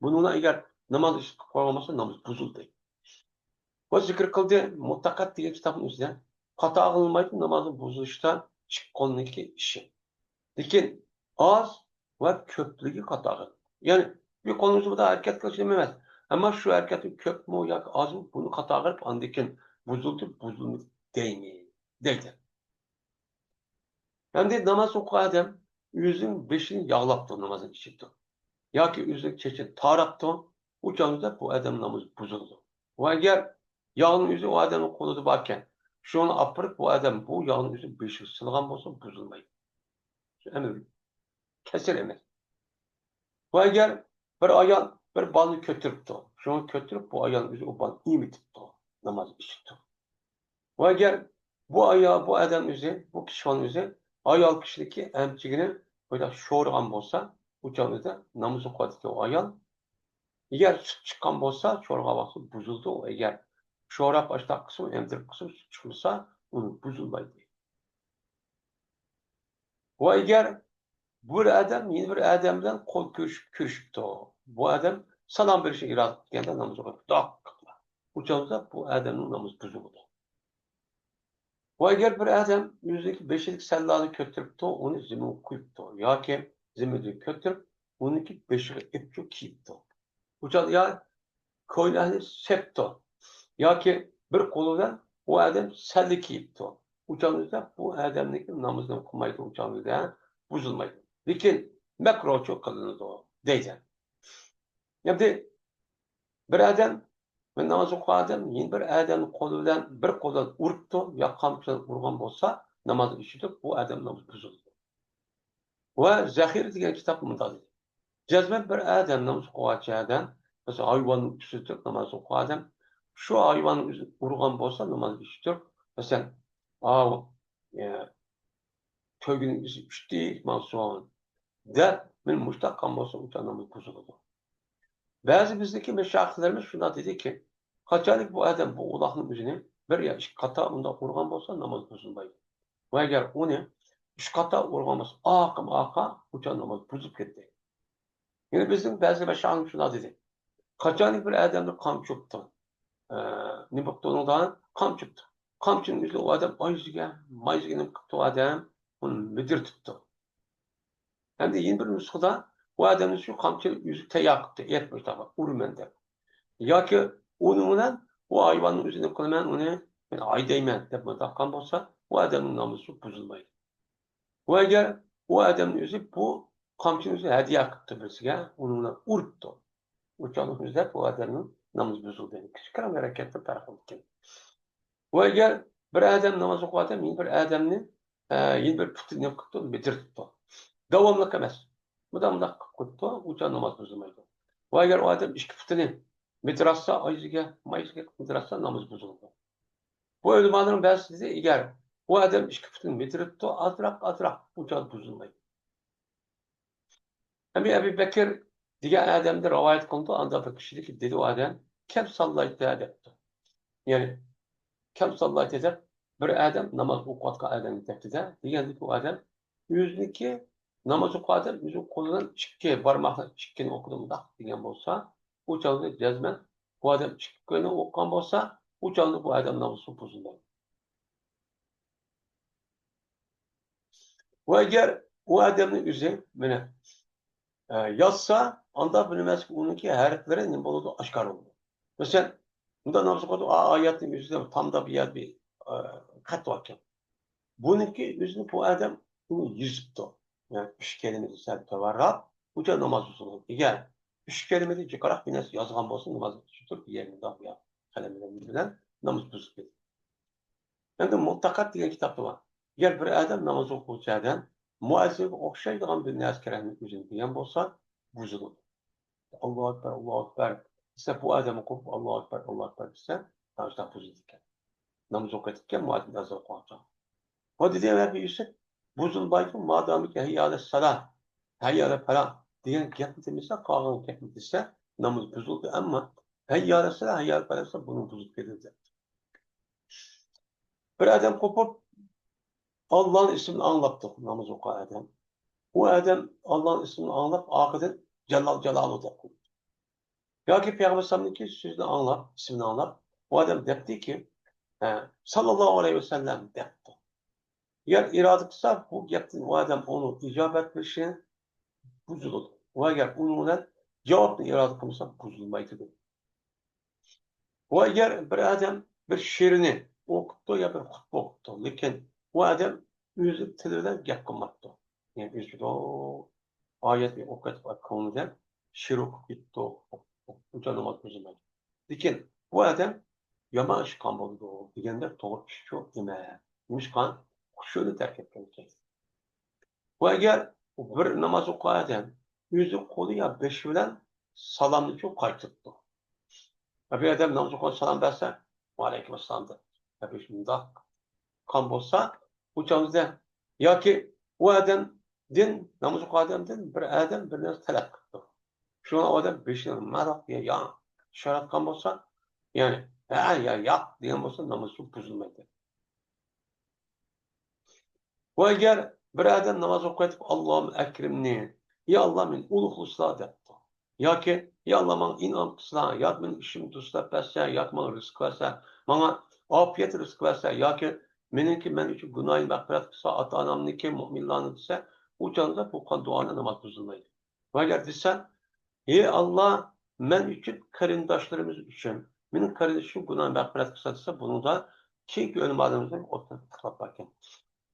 بۇنىڭدا ئەگەر ناماز ئىشلىتىپ قويغان بولسا، ناماز بۇزۇلدى. بۇ زىكىر قىلدى، مۇتەقەت دېگەن كىتابنىڭ ئۆزىدە خاتا قىلمايدۇ، نامازنى بۇزۇلۇشتا ئىككى قولنىڭكى ئىشى. لېكىن ئاز ۋە كۆپلۈكى خاتا قىلىپ. يەنى بىر قولنىڭ ئۈستىدە ھەرىكەت قىلىش نېمە ئەمەس. ئەمما شۇ ھەرىكەتنىڭ كۆپمۇ ياكى ئازمۇ، بۇنى خاتا قىلىپ، ئاندىن كېيىن بۇزۇلدى، بۇزۇلمىدى دەيمىز، دەيدۇ. ئەمدى ناماز ئوقۇغان ئادەم ئۆزىنىڭ بېشىنى ياغلاپتۇ، نامازنىڭ ئىچىدە. ياكى ئۆزىنىڭ چېچىنى تاراپتۇ، ئۇ چاغدا بۇ ئادەم نامىزى بۇزۇلىدۇ. ۋە ئەگەر ياغنىڭ ئۆزى ئۇ ئادەمنىڭ قولىدا باركەن، شۇنى ئاپىرىپ، بۇ ئادەم بۇ ياغنىڭ ئۆزىنى بېشىغا سىلىغان بولسا، بۇزۇلمايدۇ. شۇ ئەمەل كەسىر ئەمەس. ۋە ئەگەر بىر ئايال بىر بالىنى كۆتۈرۈپتۇ، شۇنى كۆتۈرۈپ، بۇ ئايالنىڭ ئۆزى ئۇ بالىنى ئېمىتىپتۇ، ناماز ئىچىپتۇ. ۋە ئەگەر بۇ ئايال، بۇ ئادەم ئۆزى، بۇ كىشىنىڭ ئۆزى ئايال كىشىنىڭكى ئەمچىكىنى بۇنداق شورىغان بولسا، ئۇ چاغدا ناماز ئوقۇۋاتىدىغان ئايال، ئەگەر سۈت چىققان بولسا، شورىغان ۋاقتىدا بۇزۇلىدۇ. ئەگەر شوراپ ئاشتاق قىلسىمۇ، ئەمدىرىپ قىلسىمۇ، سۈت چىقمىسا، ئۇنى بۇزۇلمايدۇ. ۋە ئەگەر بىر ئادەم يەنە بىر ئادەم بىلەن قول كۆرۈشۈپ كۆرۈشۈپتۇ، بۇ ئادەم سالام بېرىشنى ئىرادە قىلغاندا ناماز ئوقۇپ، داق قىلىدۇ. ئۇ چاغدا بۇ ئادەمنىڭ نامىزى بۇزۇلىدۇ. ۋە ئەگەر بىر ئادەم ئۆزىنىڭكى بېشىدىكى سەللانى كۆتۈرۈپتۇ، ئۇنى زېمىنغا قويۇپتۇ ياكى زېمىندىن كۆتۈرۈپ، ئۇنىڭكى بېشىغا ئېپچۇ كىيىپتۇ. ئۇ چاغدا يا كويناكنى سېپتۇ ياكى بىر قولى بىلەن ئۇ ئادەم سەللە كىيىپتۇ. ئۇ چاغدا بۇ ئادەمنىڭكى نامىزىنى قىلمايدۇ، ئۇ چاغدا بۇزۇلمايدۇ. لېكىن مەكروچۇ قىلىنىدۇ دەيدۇ. ئەمدى بىر ئادەم، بىر ناماز ئوقۇغان ئادەم يەنە بىر ئادەمنىڭ قولى بىلەن، بىر قولى بىلەن ئۇرۇپتۇ يا قامچا بىلەن ئۇرغان بولسا، ناماز ئىچىدە بۇ ئادەم نامىزى بۇزۇلىدۇ. ۋە زەخىرە دېگەن كىتاب مۇنداق دېدى. جەزمەن بىر ئادەم ناماز ئوقۇغانچە ئادەم، مەسىلەن، ھايۋاننىڭ ئۈستىدە تۇرۇپ ناماز ئوقۇغان ئادەم، شۇ ھايۋاننىڭ ئۆزىنى ئۇرغان بولسا، ناماز ئۈچتۇر. مەسىلەن، ئاۋۇ، ئە، تۆگىنىڭ ئۆزى ئۈچتى، ماڭسۇن دەپ، مېنى مۇشتاققان بولسا، ئۇ چاغ ناماز بۇزۇلىدۇ. بەزى بىزدىكى مەشايىخلىرىمىز شۇنداق دېدىكى، قاچانكى بۇ ئادەم بۇ ئۇلاغنىڭ ئۆزىنى بىر يا ئىككى قاتا ئۇنداق ئۇرغان بولسا، ناماز بۇزۇلمايدۇ. ۋە ئەگەر ئۇنى ئۈچ قاتا ئۇرغان بولسا، ئاقىم ئاقا، ئۇ چاغ ناماز بۇزۇلۇپ كەتتى. يەنە بىزنىڭ بەزى مەشايىخلىرىمىز شۇنداق دېدى. قاچانكى بىر ئادەمنى قامچا ئۇرۇپتۇ. ئە، نېمە بوپتۇ ئۇنىڭدا؟ قامچا ئۇرۇپتۇ. قامچىنىڭ ئۆزى ئۇ ئادەم ئايزىگە، مايزىگە نېمە قىپتۇ ئۇ ئادەم؟ ئۇنى مىدىرىتىپتۇ. ھەمدە يەنە بىر نۇسخىدا ئۇ ئادەمنى شۇ قامچىنى ئۆزى تەييار قىپتۇ، ئېيتمىش تاپا، ئۇرىمەن دەپ. ياكى ئۇنىڭ بىلەن ئۇ ھايۋاننىڭ ئۆزىنى قىلىمەن، ئۇنى مەن ھەيدەيمەن دەپ مۇنداق قىلغان بولسا، ئۇ ئادەمنىڭ نامىزى بۇزۇلمايدۇ. ئۇ ئەگەر ئۇ ئادەمنىڭ ئۆزى بۇ قامچىنى ئۆزى ھەدىيە قىپتۇ بىرسىگە، ئۇنىڭ بىلەن ئۇرۇپتۇ. ئۇ چاغدا ئۆزى بۇ ئادەمنىڭ نامىزى بۇزۇلدى. كىچىك كىرام ھەرىكەتتە پەرق بولىدىكەن. ۋە ئەگەر بىر ئادەم ناماز ئوقۇۋاتىدۇ، يەنە بىر ئادەمنى، ئە، يەنە بىر پۇتىنى نېمە قىپتۇ، مىدىرىتىپتۇ. داۋاملىق ئەمەس. مۇنداق، مۇنداق قىلىپ قويۇپتۇ، ئۇ چاغ ناماز بۇزۇلمايدۇ. ۋە ئەگەر ئۇ ئادەم ئىككى پۇتىنى مىدىراتسا، ئايزىگە، مايزىگە مىدىراتسا، ناماز بۇزۇلىدۇ. بۇ ئۆلىمالارنىڭ بەزىسى دېدى، ئەگەر ئۇ ئادەم ئىككى پۇتىنى مىدىرىتىپتۇ، ئازراق، ئازراق، ئۇ چاغ بۇزۇلمايدۇ. ئەمدى ئەبۇ بەكىر دېگەن ئادەمدىن رىۋايەت قىلىنىدۇ، ئاندا بىر كىشىدىكى دېدى ئۇ ئادەم، كەم ساللايتتى دەپتۇ. يەنى، كەم ساللايتتى دەپ، بىر ئادەم ناماز ئوقۇۋاتقان ئادەمگە دەپتىدە، دېگەندىكى ئۇ ئادەم ئۆزىنىڭكى ناماز ئوقۇغان ئادەم ئۆزى قولىدىن ئىككى بارماقنى ئىككىنى ئوقۇدى مۇنداق دېگەن بولسا، ئۇ چاغدا جەزمەن ئۇ ئادەم ئىككىنى ئوقۇغان بولسا، ئۇ چاغدا بۇ ئادەم نامىزى بۇزۇلمايدۇ. ۋە ئەگەر ئۇ ئادەمنىڭ ئۆزى مانا، ئە، يازسا، ئاندا بىلمەسلىك ئۇنىڭكى ھەرپلىرى نېمە بولىدۇ؟ ئاشكارا بولىدۇ. مەسىلەن، بۇنداق ناماز ئوقۇيدۇ، ئا-، ئايەتنىڭ ئۆزىدە تامدا بىر يەردە بىر، ئە، خەت باركەن. بۇنىڭكى ئۆزىنى بۇ ئادەم ئۇنى يېزىپتۇ. يەنى ئۈچ كەلىمىدىن سەل تۆۋەنراق، بۇ چاغ ناماز بۇزۇلغان. ئەگەر ئۈچ كەلىمىدىن جىقراق بىر نەرسە يازغان بولسا، ناماز ئۈچۈندۇر، بىر يەر مۇنداق، بۇ يەر قەلەم بىلەن ناماز بۇزۇلۇپ كېتىدۇ. ئەمدى مۇتەقەت دېگەن كىتابتا بار. ئەگەر بىر ئادەم ناماز ئوقۇغۇچى ئادەم مۇئەززىنگە ئوخشايدىغان بىر نەرسە كېرەكنى ئۆزىنى دېگەن بولسا، بۇزۇلىدۇ. ئاللاھۇ ئەكبەر، ئاللاھۇ ئەكبەر دېسە، بۇ ئادەم قوپۇپ، ئاللاھۇ ئەكبەر، ئاللاھۇ ئەكبەر دېسە، شۇنداق بۇزۇلىدىكەن. ناماز ئوقۇيدىكەن، مۇئەززىن ئەزان ئوقۇغانچە. بۇ دېدى، ۋە بىر يۈسۈپ بۇزۇلمايدۇ، مادامىكى ھەييە ئەلەسسالا، ھەييە ئەلەلفەلاھ دېگەن گەپنى دېمىسە، قالغان گەپنى دېسە، ناماز بۇزۇلدى. ئەمما ھەييە ئەلەسسالا، ھەييە ئەلەلفەلاھ دېسە، بۇنىڭ بۇزۇلۇپ كېتىدۇ. بىر ئادەم قوپۇپ، ئاللانىڭ ئىسمىنى ئاڭلاپتۇ، ناماز ئوقۇغان ئادەم. ئۇ ئادەم ئاللانىڭ ئىسمىنى ئاڭلاپ، ئارقىدىن جاللال جالالۇ دەپ قويدى. ياكى پەيغەمبەر ئەلەيھىسسالامنىڭكى سۆزىنى ئاڭلاپ، ئىسمىنى ئاڭلاپ، ئۇ ئادەم دەپتىكى، ھە، ساللاللاھۇ ئەلەيھى ۋەسەللەم دەپتۇ. ئەگەر ئىرادە قىلسا، بۇ گەپتىن ئۇ ئادەم ئۇنىڭ ئىجابەت قىلىشى بۇزۇلىدۇ. ۋە ئەگەر ئۇنىڭ بىلەن جاۋابنى ئىرادە قىلمىسا، بۇزۇلمايدۇ. ۋە ئەگەر بىر ئادەم بىر شېئىرنى ئوقۇپتۇ يا بىر خۇتبە ئوقۇپتۇ، لېكىن ئۇ ئادەم ئۆزى تىلى بىلەن گەپ قىلماپتۇ. يەنى ئۆزى ئايەتنى ئوقۇپ كېتىپ كۆڭلىدە شېئىر ئوقۇپ كېتىپتۇ، ئۇنچە ناماز بۇزۇلمايدۇ. لېكىن بۇ ئادەم يامان ئىش قىلغان بولىدۇ دېگەندە توغرا ئىشچۇ ئەمەس. نېمىشقا؟ خۇشۇئنى تەرك ئەتكەن ئىكەن. ۋە ئەگەر بىر ناماز ئوقۇغان ئادەم ئۆزى قولى يا بېشى بىلەن سالامنىچۇ قايتۇرۇپتۇ. بىر ئادەم ناماز ئوقۇغان سالام بەرسە، ۋەئەلەيكۇم ئەسسالام دەپ، بېشى مۇنداق قىلغان بولسا، ئۇ چاغدا ياكى ئۇ ئادەمدىن، ناماز ئوقۇغان ئادەمدىن بىر ئادەم بىر نەرسە تەلەپ قىپتۇ. شۇڭا ئۇ ئادەم بېشىنى مۇنداق يا، يا ئىشارە قىلغان بولسا، يەنى ھە يا ياق دېگەن بولسا، نامىزى بۇزۇلمايدۇ. ۋە ئەگەر بىر ئادەم ناماز ئوقۇۋېتىپ، «ئاللاھۇممە ئەكرىمنى، يا ئاللا، مېنى ئۇلۇغلىسىلا» دەپتۇ. ياكى، «يا ئاللا، ماڭا ئىنئام قىلسىلا، ياكى مېنىڭ ئىشىمنى دۇرۇسلاپ بەرسە، ياكى ماڭا رىزىق بەرسە، ماڭا ئاپىيەت رىزىق بەرسە، ياكى مېنىڭكى، مەن ئۈچۈن گۇناھىمنى مەغپىرەت قىلسا، ئاتا-ئانامنىڭكى، مۆمىنلارنىڭ» دېسە، ئۇ چاغدا بۇ قىلغان دۇئانى ناماز بۇزۇلمايدۇ. ۋە ئەگەر دېسە، «ھەي ئاللا، مەن ئۈچۈن، قېرىنداشلىرىمىز ئۈچۈن، مېنىڭ قېرىندىشىم گۇناھىنى مەغپىرەت قىلسا» دېسە، بۇنىڭدا كېيىنكى ئۆلىمالىرىمىزنىڭ ئوتتۇرىدا ئىختىلاپ باركەن.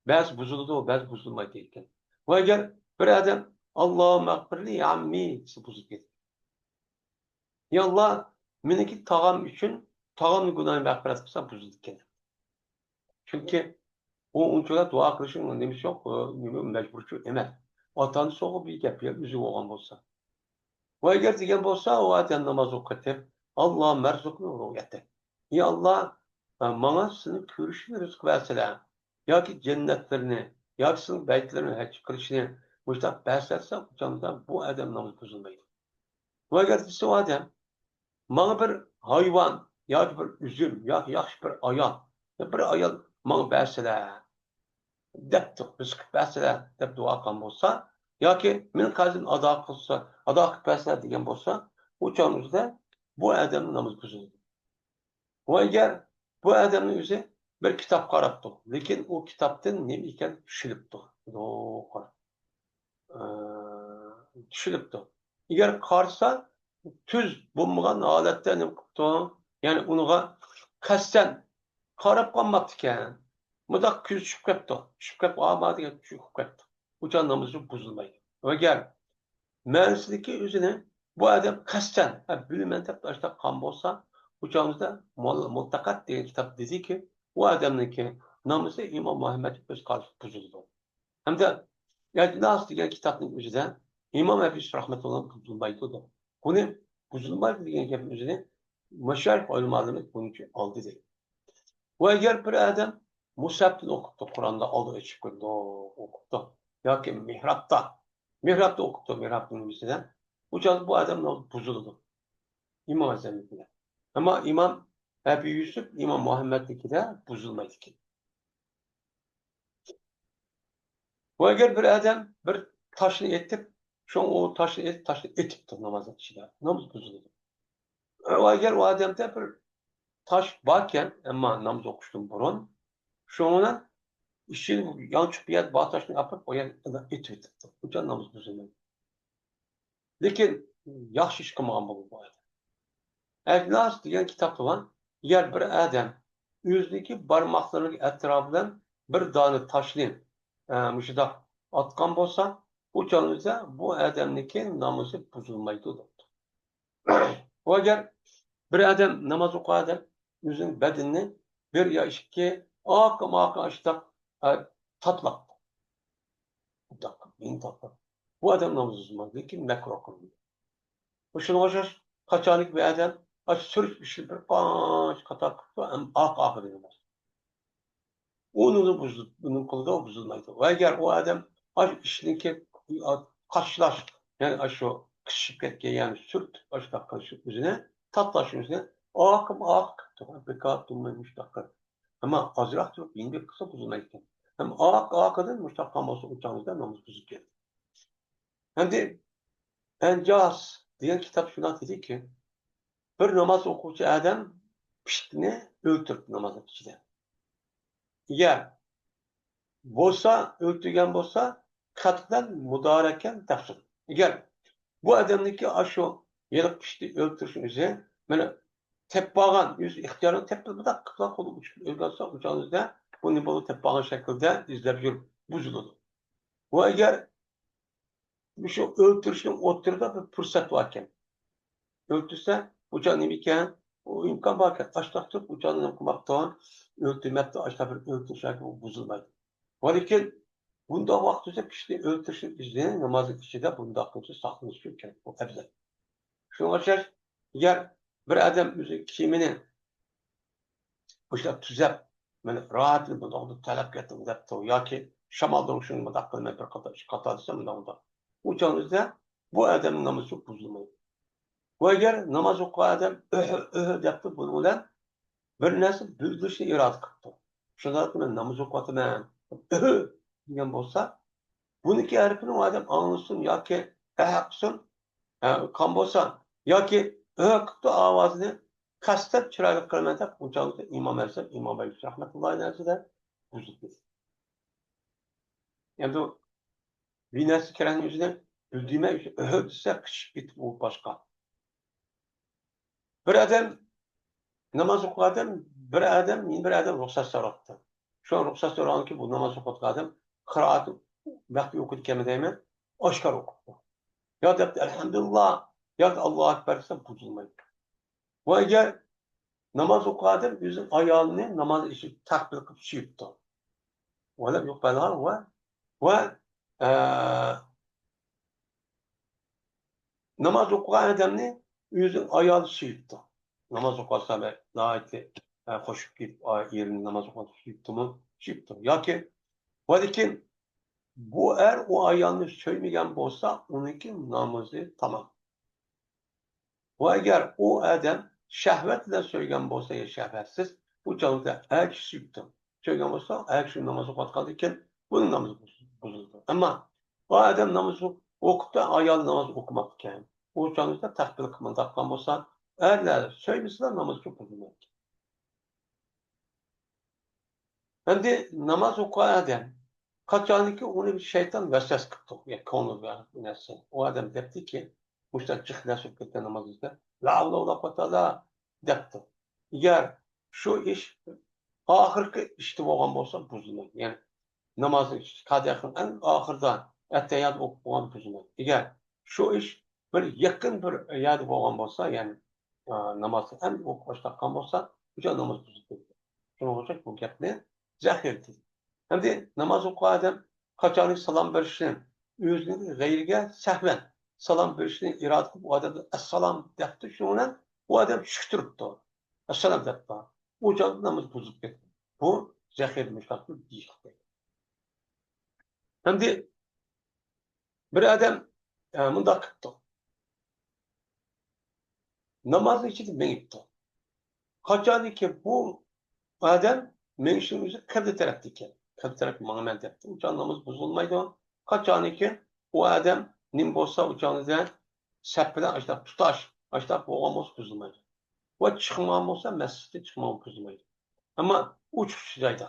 بەزى بۇزۇلىدۇ، بەزى بۇزۇلمايدۇ دەيدىكەن. ۋە ئەگەر بىر ئادەم «ئاللاھۇممەغفىرلى ئەممى» دېسە، بۇزۇلۇپ كېتىدۇ. «يا ئاللا، مېنىڭكى تاغام ئۈچۈن، تاغامنىڭ گۇناھىنى مەغپىرەت قىلسا» بۇزۇلىدىكەن. چۈنكى ئۇ ئۇنچىۋالا دۇئا قىلىشنىڭ نېمىسى يوق، ئۇ نېمە مەجبۇرچۇ ئەمەس. ئاتا-ئانىسى بولغان بىر گەپ، يا ئۆزى بولغان بولسا. ۋە ئەگەر دېگەن بولسا، ئۇ ئادەم ناماز ئوقۇۋېتىپ، «ئاللاھۇممە ئەرزۇقنى رۇئيتەك.» ئى ئاللا، ماڭا سېنى كۆرۈشنى رىزق بەرسىلە، ياكى جەننەتلىرىنى، ياكى سېنىڭ بەيتلىرىنى ھەج قىلىشنى مۇشۇنداق بەرسەلسە، ئۇ چاغدا بۇ ئادەم نامىزى بۇزۇلمايدۇ. ۋە ئەگەر دېسە ئۇ ئادەم، «ماڭا بىر ھايۋان ياكى بىر ئۈزۈم ياكى ياخشى بىر ئايال، بىر ئايال ماڭا بەرسىلە، دەپتۇ، رىزىق بەرسىلە» دەپ دۇئا قىلغان بولسا، ياكى «مېنىڭ قەرزىمنى ئادا قىلسا، ئادا قىلىپ بەرسىلە» دېگەن بولسا، ئۇ چاغنىڭ ئۆزىدە بۇ ئادەمنىڭ نامىزى بۇزۇلىدۇ. ۋە ئەگەر بۇ ئادەمنىڭ ئۆزى بىر كىتاب قاراپتۇ، لېكىن ئۇ كىتابتىن نېمە ئىكەن چۈشىنىپتۇ. ئە، چۈشىنىپتۇ. ئەگەر قارىسا، تۈز بولمىغان ھالەتتە نېمە قىپتۇ؟ يەنى ئۇنىڭغا قەستەن قاراپ قالماپتىكەن. مۇنداق كۆزى چۈشۈپ قېپتۇ. چۈشۈپ قېلىپ، «ئا، ما» دېگەن چۈشۈپ قېپتۇ. ئۇ چاغ نامىزى بۇزۇلمايدۇ. ئەگەر مەنىسىدىكى ئۆزىنى بۇ ئادەم قەستەن، «ھە، بىلىمەن» دەپ تاشلاپ قالغان بولسا، ئۇ چاغىمىزدا موللا مۇلتەقەت دېگەن كىتاب دېدىكى، ئۇ ئادەمنىڭكى نامىزى ئىمام مۇھەممەدنىڭ كۆز قارىشىدا بۇزۇلىدۇ. ھەمدە ئەجناس دېگەن كىتابنىڭ ئۆزىدە ئىمام ئەبى يۈسۈپ رەھمەتۇللا بۇزۇلمايدۇ. بۇنى بۇزۇلمايدۇ دېگەن گەپنىڭ ئۆزىنى مەشايىخ ئۆلىمالىرىمىز بۇنىڭ ئۈچۈن ئالدى دەيدۇ. ۋە ئەگەر بىر ئادەم مۇسھەپتىن ئوقۇپتۇ، قۇرئاندا ئالدى ئېچىپ كۆرىدۇ، ئوقۇپتۇ ياكى مېھرابتا، مېھرابتا ئوقۇپتۇ، مېھرابنىڭ نېمىسىدە، ئۇ چاغدا بۇ ئادەم نامىزى بۇزۇلىدۇ ئىمام ئەزەمنىڭكىدە. ئەمما ئىمام ئەبى يۈسۈپ، ئىمام مۇھەممەدنىڭكىدە بۇزۇلمايدىكەن. ۋە ئەگەر بىر ئادەم بىر تاشنى ئېتىپ، شۇڭا ئۇ تاشنى ئېتىپ، تاشنى ئېتىپتۇ نامازنىڭ ئىچىدە، ناماز بۇزۇلىدۇ. ۋە ئەگەر ئۇ ئادەمدە بىر تاش باركەن، ئەمما ناماز ئوقۇشتىن بۇرۇن، شۇنىڭ بىلەن ئىچىدە يانچۇق بىر يەردە بار تاشنى ئاپىرىپ، ئۇ يەرگە ئېتىۋېتىپتۇ. ئۇ چاغ ناماز بۇزۇلمايدۇ. لېكىن ياخشى ئىش قىلمىغان بولىدۇ بۇ ئادەم. ئەجناس دېگەن كىتابتا بار. ئەگەر بىر ئادەم ئۆزىنىڭكى بارماقلىرىنىڭ ئەتراپى بىلەن بىر دانە تاشنى، ئە، مۇشۇنداق ئاتقان بولسا، ئۇ چاغدا بۇ ئادەمنىڭكى نامىزى بۇزۇلمايدۇ دەپتۇ. ئۇ ئەگەر بىر ئادەم ناماز ئوقۇغان ئادەم ئۆزىنىڭ بەدىنىنى بىر يا ئىككى ئاقىم ئاقىم ئاشۇنداق، ئە، تاتلاپتۇ. مۇنداق قىلىپ، مېنى تاتلاپ. بۇ ئادەم ناماز بۇزمايدۇ، لېكىن مەكرۇھ قىلىنىدۇ. شۇنىڭغا ئوخشاش، قاچانكى بىر ئادەم ئاشۇ سۈرۈش ئىشىنى بىر قانچە قاتار قىپتۇ، ئەمما ئاق ئاقىدىن ئەمەس. ئۇنىڭ بۇزۇل-، ئۇنىڭ قىلىدۇ، بۇزۇلمايدۇ. ۋە ئەگەر ئۇ ئادەم ئاشۇ ئىشنىڭكى قاچىلاش، يەنى ئاشۇ قىچىشىپ كەتكەن يەرنى سۈرتۈپ، ئاشۇنداق قىلىش ئۆزىنى، تاتلاش ئۆزىنى ئاقىم ئاق قىپتۇ، بىكار تۇرماي مۇشۇنداق قىلىپ. ئەمما ئازراق تۇرۇپ، يېنىك قىلسا بۇزۇلمايدىكەن. ئەمما ئاق ئاقىدىن مۇشۇنداق قىلغان بولسا، ئۇ چاغدا ناماز بۇزۇلىدىكەن. ئەمدى ئەنجاس دېگەن كىتاب شۇنداق دېدىكى، بىر ناماز ئوقۇغۇچى ئادەم پىشتىنى ئۆلتۈرۈپتۇ نامازنىڭ ئىچىدە. ئەگەر بولسا ئۆلتۈرگەن بولسا، قەتئەن مۇدارەكەن دەپسۇن. ئەگەر بۇ ئادەمنىڭكى ئاشۇ ھېلىقى پىشتى ئۆلتۈرۈشنىڭ ئۆزى، مانا، تېپىپ بارغان، ئۆز ئىختىيارىنى تېپىپ، مۇنداق قىپلا قولى ئۇچۇپ ئۆلگەنسە، ئۇ چاغدا بۇ نېمە بولىدۇ، تېپىپ بارغان شەكىلدە ئىزدەپ يۈرۈپ بۇزۇلىدۇ. ۋە ئەگەر مۇشۇ ئۆلتۈرۈشنىڭ ئوتتۇرىدا بىر پۇرسەت باركەن. ئۆلتۈرسە، ئۇ چاغ نېمىكەن؟ ئۇ ئىمكان باركەن. ئاشتاق تۇرۇپ، ئۇ چاغدا نېمە قىلماپتۇ؟ ئۆلتۈرمەپتۇ، ئاشتاق بىر ئۆلتۈرۈش بۇ بۇزۇلمايدۇ. ۋە لېكىن بۇنداق ۋاقىت بولسا، كىشىنى ئۆلتۈرۈشنىڭ ئىزى نامازنىڭ ئىچىدە بۇنداق قىلسا ساقلىنىش ئۈچۈن كېرەك. بۇ ئەۋزەل. شۇنىڭغا ئوخشاش، ئەگەر بىر ئادەم ئۆزى كىيىمىنى مۇشۇنداق تۈزەپ، مانا راھەتنى بۇنداق تەلەپ قىلىپ دەپتۇ ياكى شامالدىن شۇنى مۇنداق قىلىمەن، بىر قاتار ئىككى قاتار دېسە مۇنداق، مۇنداق. ئۇ چاغدا بۇ ئادەمنىڭ نامىزى بۇزۇلمايدۇ. ۋە ئەگەر ناماز ئوقۇغان ئادەم «ئۆھ، ئۆھ» دەپتۇ، بۇنىڭ بىلەن بىر نەرسە بىلدۈرۈشنى ئىرادە قىپتۇ. شۇنداق مەن ناماز ئوقۇۋاتىمەن، «ئۆھ» دېگەن بولسا، بۇنىڭكى ھەرپىنى ئۇ ئادەم ئاڭلىسۇن ياكى «ئەھ» قىلسۇن، ئە، قان بولسا، ياكى «ئۆھ» قىپتۇ ئاۋازىنى، قەستەن چىرايلىق قىلىمەن دەپ، ئۇ چاغدا ئىمام ئەزەم، ئىمام ئەبۇ يۈسۈپ رەھمەتۇللاھى ئەلەيھى دە بۇزۇلدى. ئەمدى بىر نەرسە كېرەكنىڭ ئۆزىنى بىلدۈرمەي، «ئۆھ» دېسە، قىچىشىپ كېتىپ، ئۇ باشقا. بىر ئادەم ناماز ئوقۇغان ئادەم، بىر ئادەم، يەنە بىر ئادەم رۇخسەت سوراپتۇ. شۇ رۇخسەت سورىغانكى، بۇ ناماز ئوقۇۋاتقان ئادەم قىرائەتى مەخپىي ئوقۇيدىكەنمۇ دەيمەن، ئاشكارا ئوقۇپتۇ. يا دەپتۇ «ئەلھەمدۇلىللا» ياكى «ئاللاھۇ ئەكبەر» دېسە بۇزۇلمايدۇ. ۋە ئەگەر ناماز ئوقۇغان ئادەم ئۆزىنىڭ ئايالىنى ناماز ئىچىدە تەقبىل قىلىپ سۆيۈپتۇ. ۋە لەم يۇقبەلھا ۋە، ۋە، ئە، ناماز ئوقۇغان ئادەمنى ئۆزىنىڭ ئايالى سۆيۈپتۇ. ناماز ئوقۇۋاتسا ناھايىتى، ئە، خۇشۇپ كېتىپ، ئا، ئېرىنى ناماز ئوقۇغاندا سۆيۈپتىمۇ؟ سۆيۈپتۇ. ياكى، ۋە لېكىن بۇ ئەر ئۇ ئايالنى سۆيمىگەن بولسا، ئۇنىڭكى نامىزى تامام. ۋە ئەگەر ئۇ ئادەم شەھۋەت بىلەن سۆيگەن بولسا يا شەھۋەتسىز، بۇ چاغدا ئەر كىشى سۆيۈپتۇ. سۆيگەن بولسا، ئەر كىشى ناماز ئوقۇۋاتقاندىن كېيىن بۇنىڭ نامىزى بۇزۇلىدۇ. ئەمما ئۇ ئادەم ناماز ئوقۇپتۇ، ئايالى ناماز ئوقۇماپتىكەن. ئۇ چاغدا تەخپىلىك مۇنداق قىلغان بولسا، ئەرلەر سۆيمىسىلا ناماز بۇزۇلمايدۇ. ئەمدى ناماز ئوقۇغان ئادەم قاچانكى ئۇنى بىر شەيتان ۋەسۋەسە قىپتۇ، يا كۆڭلىگە نەرسە. ئۇ ئادەم دەپتىكى، مۇشۇنداق جىق نەرسە بولۇپ كەتكەن ناماز ئىچىدە، لا ھەۋلە ۋەلا قۇۋۋەتە ئىللا بىللاھ دەپتۇ. ئەگەر شۇ ئىش ئاخىرقى ئىشتا بولغان بولسا بۇزۇلمايدۇ. يەنى نامازنىڭ ئىچىدە قادىيەخنىڭ ئەڭ ئاخىرىدا ئەتتەھىيات ئوقۇپ بولغان بۇزۇلمايدۇ. ئەگەر شۇ ئىش بىر يېقىن بىر يەردە بولغان بولسا، يەنى، ئا، نامازنى ئەمدى ئوقۇپ باشلاققان بولسا، بۇ ناماز بۇزۇلۇپ كېتىدۇ. شۇنىڭ ئۈچۈن بۇ گەپنى زەخىرە دېدى. ئەمدى ناماز ئوقۇغان ئادەم قاچانكى سالام بېرىشنى ئۆزىنىڭ غەيرىگە سەھۋەن سالام بېرىشنى ئىرادە قىلىپ، ئۇ ئادەمدىن ئەسسالام دەپتۇ، شۇنىڭ بىلەن ئۇ ئادەم چۈشكە تۇرۇپتۇ. ئەسسالام دەپتۇ. ئۇ چاغدا ناماز بۇزۇلۇپ كەتتى. بۇ زەخىرە مۇشتاقتىن دېيىشلىك. ئەمدى بىر ئادەم، ئە، مۇنداق قىپتۇ. نامازنىڭ ئىچىدە مېڭىپتۇ. قاچانكى بۇ ئادەم مېڭىشنىڭ ئۆزى قىبلە تەرەپتە ئىكەن. قىبلە تەرەپكە ماڭىمەن دەپتۇ. ئۇ چاغ ناماز بۇزۇلمايدۇ. قاچانكى ئۇ ئادەم نېمە بولسا، ئۇ چاغدا سەپ بىلەن ئاشۇنداق تۇتاش، ئاشۇنداق بولغان بولسا بۇزۇلمايدۇ. ۋە چىقمىغان بولسا، مەسچىتتىن چىقمىغان بولسا بۇزۇلمايدۇ. ئەمما ئوچۇقچە جايدا.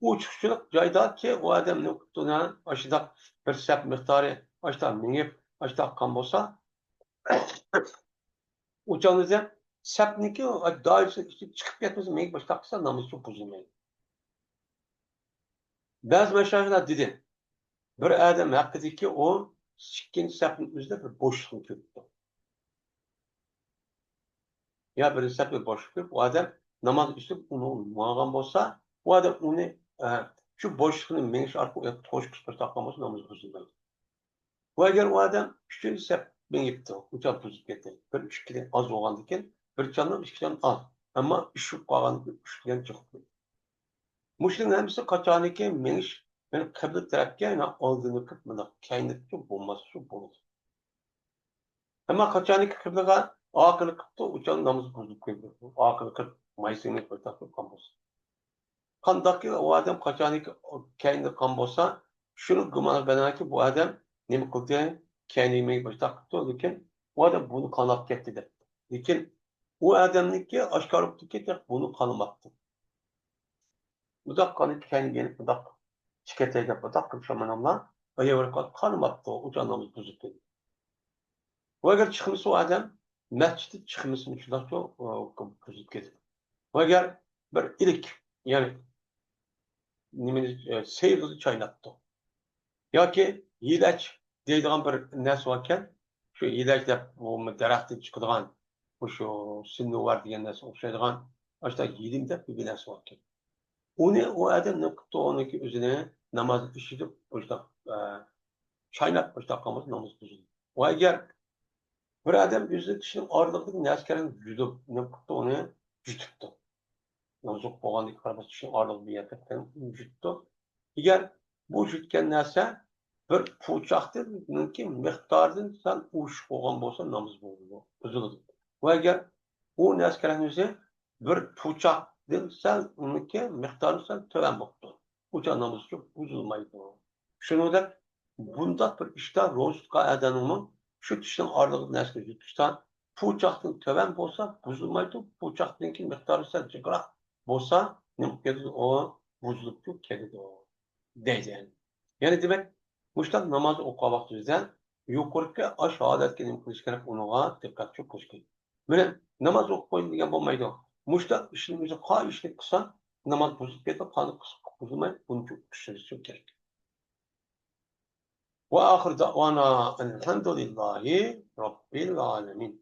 ئوچۇقچىلىق جايداكى ئۇ ئادەم نېمە قىپتۇ، ئاشۇنداق بىر سەپ مىقدارى، ئاشۇنداق مېڭىپ، ئاشۇنداق قىلغان بولسا، ئۇ چاغدا سەپنىڭكى دائىرىسىنىڭ ئىچىدىن چىقىپ كەتمىسە، مېڭىپ ئاشۇنداق قىلسا، نامىزى بۇزۇلمايدۇ. بەزى مەشايىخلار دېدى، بىر ئادەم ھەققىدىكى ئۇ ئىككىنچى سەپنىڭ ئۆزىدە بىر بوشلۇقنى كۆرۈپتۇ. يا بىر سەپنى بوشلۇق كۆرۈپ، ئۇ ئادەم ناماز ئۈستىگە ئۇنى ماڭغان بولسا، ئۇ ئادەم ئۇنى، ئە، شۇ بوشلۇقنى مېڭىش ئارقىلىق توشقۇزۇپ تاشلاپ قالغان بولسا، نامىزى بۇزۇلمايدۇ. ۋە ئەگەر ئۇ ئادەم ئۈچىنچى سەپ مېڭىپتۇ، ئۇ چاغ بۇزۇپ كەتتى. بىر ئىككىدىن ئاز بولغاندىكىن، بىر چاندىن ئىككى چان ئاز. ئەمما ئۈچ بولۇپ قالغاندىكىن ئۈچ دېگەن چىقىپتۇ. مۇشۇنىڭ ھەممىسى قاچانكى مېڭىش، يەنى قىبلە تەرەپكە، يەنى ئالدىنى قىلىپ، مۇنداق كەينىدىكى بولماسلىقى بولىدۇ. ئەمما قاچانكى قىبلىغا ئارقىنى قىپتۇ، ئۇ چاغ نامىزى بۇزۇلۇپ كېتىدۇ. ئارقىنى قىپ، مايسىنى قىلىپ قالغان بولسا. قانداقكى ئۇ ئادەم قاچانكى كەينىدە قالغان بولسا، شۇنى گۇمانغا بىنائەنكى بۇ ئادەم نېمە قىلدى؟ كەينىگە مېڭىپ باشلاپ قىپتۇ، لېكىن ئۇ ئادەم بۇنى قاناپ كەتتى دەپتۇ. لېكىن ئۇ ئادەمنىڭكى ئاشكارا بولۇپتۇكى، تېخى بۇنى قانىماپتۇ. بۇنداق قانىپ كەينىگە يېنىپ، بۇنداق چىقىپ كېتەي دەپ، بۇنداق قىلىپ شاماناملا ئاياغ قانىماپتۇ، ئۇ چاغ نامىزى بۇزۇلدى. ئۇ ئەگەر چىقمىسا، ئۇ ئادەم مەسچىتتىن چىقمىسىمۇ شۇنداقچۇ، ئۇ، بۇزۇلۇپ كېتىدۇ. ئۇ ئەگەر بىر ئىلىك، يەنى نېمىنى، ئە، سېرىقنى چايناپتۇ. ياكى ھىيلەچ دەيدىغان بىر نەرسە باركەن، شۇ ھىيلەچ دەپ، بۇ دەرەختىن چىقىدىغان، مۇشۇ سىننۇۋار دېگەن نەرسىگە ئوخشايدىغان، ئاشۇنداق ھىيلىم دەپ بىر نەرسە باركەن. ئۇنى ئۇ ئادەم نېمە قىپتۇ، ئۇنىڭكى ئۆزىنى ناماز ئىچىدە مۇشۇنداق، ئە، چايناپ مۇشۇنداق قىلمىسا ناماز بۇزۇلىدۇ. ۋە ئەگەر بىر ئادەم ئۆزىنىڭ چىشىنىڭ ئارىلىقىدىكى نەرسە كەلگەن يۇلۇپ، نېمە قىپتۇ، ئۇنى يۇتۇپتۇ. نازۇك بولغاندىكى قارىماس چىشىنىڭ ئارىلىقىدا بىر يەر تەپكەن، ئۇنى يۇتۇپتۇ. ئەگەر بۇ يۇتكەن نەرسە بىر پۇچاقتىن، مىقدارىدىن سەل ئوشۇق بولغان بولسا، نامىزى بۇزۇلىدۇ. ۋە ئەگەر ئۇ نەرسە كەلگەن بىر پۇچاقتىن سەل، ئۇنىڭكى مىقدارى سەل تۆۋەن بوپتۇ. ئۇ چاغ نامىزى بۇزۇلمايدۇ. شۇنىڭدەك بۇنداق بىر ئىشتا روزا تۇتقان ئادەمنىڭمۇ شۇ چىشنىڭ ئارىلىقىدا نەرسىنى يۇتۇشتا پۇچاقتىن تۆۋەن بولسا بۇزۇلمايدۇ، پۇچاقتىنكى مىقدارى سەل جىقراق بولسا نېمە كېتىدۇ؟ ئۇ بۇزۇلۇپتۇ كېتىدۇ دەيدۇ. يەنى، يەنى دېمەك، مۇشۇنداق ناماز ئوقۇغان ۋاقتىمىزدا يۇقىرىقى ئاش ھالەتكە نېمە قىلىش كېرەك؟ ئۇنىڭغا دىققەت قىلىش كېرەك. مانا ناماز ئوقۇپ قويدۇم دېگەن بولمايدۇ. مۇشۇنداق ئىشنى ئۆزى قايسى ئىشنى قىلسا، ناماز بۇزۇلۇپ كېتىدۇ، قانداق قىلسا بۇزۇلماي، بۇنى چۈشىنىشى كېرەك. وآخر دعوانا أن الحمد لله رب العالمين.